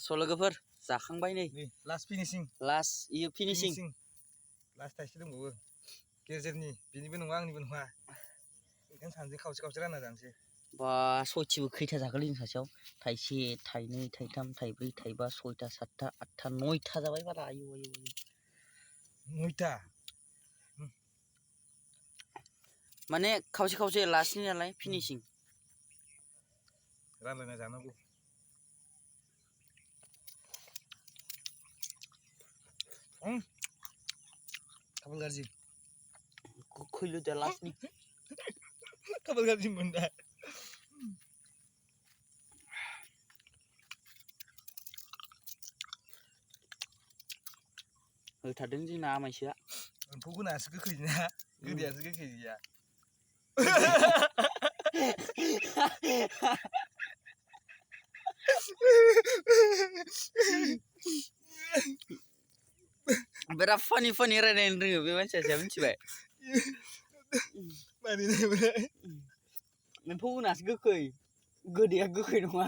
सल'गोफोर जाखांबाय नै लास्ट फिनिशिं इयो फिनिशिं लास्ट थाइसे दंबावो गेजेरनि बिनिबो नङा आंनिबो नङा ओंखायनो सानैजों खावसे रानना जानोसै बा सयथिबो खैथा जाखोलै जों सासेयाव थाइसे थाइनै थाइथाम थाइब्रै थाइबा सयथा सातथा आठथा नयथा जाबाय बारा आयु नयथा माने खावसे लास्टनि नालाय फिनिशिं रानलायना जानांगौ खाफाल गाज्रि गोखैल' दा लास्टनि खाफाल गाज्रि मोनदा होथारदों जोंना आमायसोआ एम्फौ गोनाङासो गोखैना गोदैयासो गोखै गैया बिराद फानि रायलायनो रोङो बे मानसिया मिथिबाय एम्फौ गोनाङासो गोखै गोदैया गोखै नङा